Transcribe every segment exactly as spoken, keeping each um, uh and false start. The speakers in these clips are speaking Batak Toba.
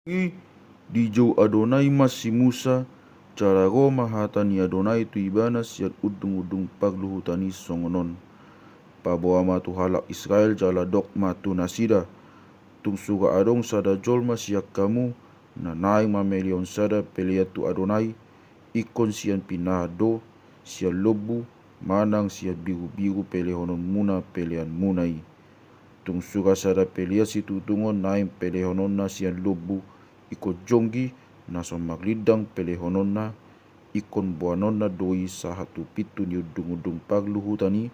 I dijou Adonai ma si Musa, jala ro ma hata ni Adonai tu ibana sian undung-undung parluhutan i songon on: Paboa ma tu halak Israel jala dok ma tu nasida: Tung sura adong sada jolma sian hamu, na naeng mamelehon sada pelean tu Adonai, ingkon sian pinahan do, sian lombu, manang sian birubiru pelehononmuna peleanmuna i. Tung sura sada pelean situtungon naeng pelehononna sian lombu, ingkon jonggi, na so marlindang pelehononna, ingkon boanonna do i sahat tu pintu ni undung-undung parluhutan i,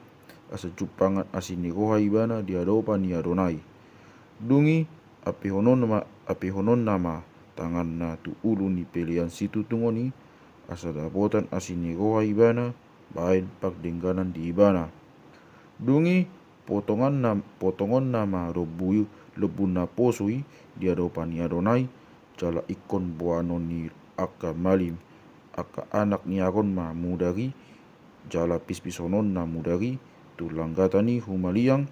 asa jumpangan asi ni roha ibana di adopan ni Adonai. Dung i, apehononna ma, apehononna ma tanganna tu ulu ni pelean situtungon i, asa dapotan asi ni roha ibana baen pardengganan di ibana. Dung i, potongonna, potongonna ma lombu i, lombu na poso i di adopan ni Adonai, jala ingkon boanon ni angka malim, angka anak ni Aron ma mudar i, jala pispisononna mudar i tu langgatan i humaliang,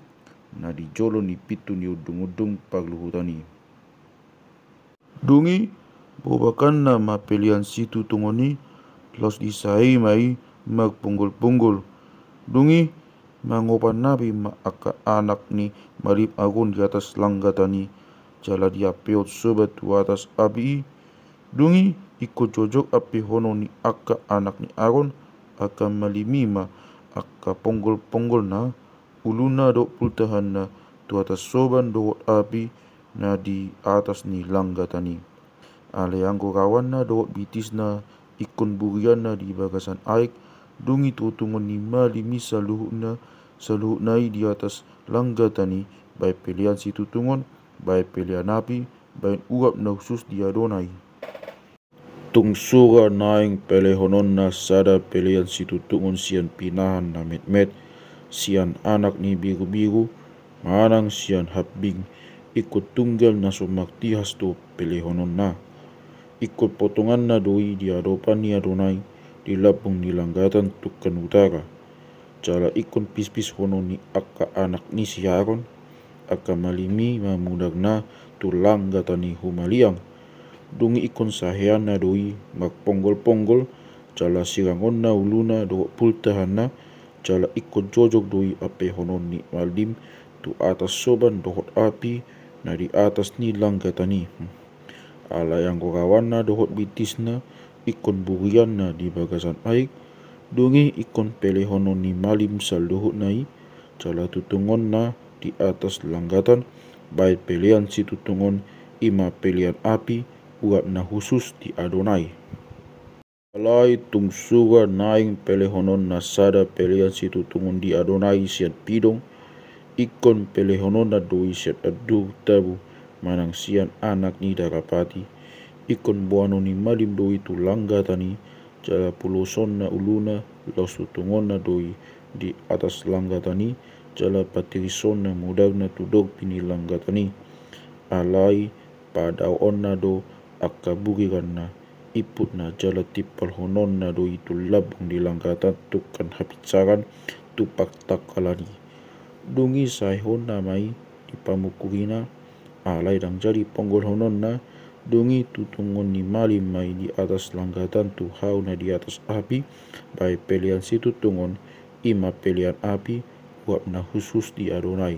na di jolo ni pintu ni undung-undung parluhutan i. Dung i, bobakanna ma pelean situtungon i, laos disahei ma i marpunggol-punggol. Dung i, mangopan api ma angka anak ni malim Aron di atas langgatan i, jala diampehon soban tu atas api i. Dung i, ingkon jojok ampehonon ni angka anak ni Aron, angka malim i ma angka ponggol-ponggolna, uluna dohot pultahanna, tu atas soban dohot api na di atas ni langgatan i. Alai anggo rawanna dohot bitisna ingkon burianna di bagasan aek. Dung i tutungon ni malim i saluhutna, saluhutna i di atas langgatan i, baen pelean situtungon, baen pelean api, baen uap na hushus di Adonai. Tung sura naeng pelehononna sada pelean situtungon sian pinahan na metmet, sian anak ni birubiru, manang sian hambing, ingkon tunggal na so martihas do pelehononna. Ingkon potonganna do i di adopan ni Adonai, di lambung ni langgatan tungkan utara. Jala ingkon pispishonon ni angka anak ni si Aron, angka malim i ma mudarna tu langgatan i humaliang. Dung i ingkon saheanna do i marponggol-ponggol, jala sirangonna uluna dohot pultahanna, jala ingkon jojok do i ampehonon ni malim tu atas soban dohot api na di atas ni langgatan i. Alai anggo rawanna dohot bitisna ingkon burianna di bagasan aek. Dung i ingkon pelehonon ni malim saluhutna i, jala tutungonna di atas langgatan, baen pelean situtungon, i ma pelean api, uap na hushus di Adonai. Alai tung sura naeng pelehononna sada pelean situtungon di Adonai sian pidong, ingkon pelehononna do i sian andur tabu, manang sian anak ni darapati. Ingkon boanon ni malim do i tu langgatan i, jala pulosonna uluna, laos tutungonna do i di atas langgatan i, jala patirisonna mudarna tu dorpi ni langgatan i. Alai padaoonna do angka buriranna, imputna, jala timpalhononna do i tu lambung ni langgatan tungkan hapinsaran tu partangkalan i. Dung i sahehonna ma i di pamungkurina, alai ndang jadi ponggolhononna. Dung i tutungon ni malim ma i di atas langgatan tu hau na di atas api, baen pelean situtungon, i ma pelean api, uap na hushus di Adonai.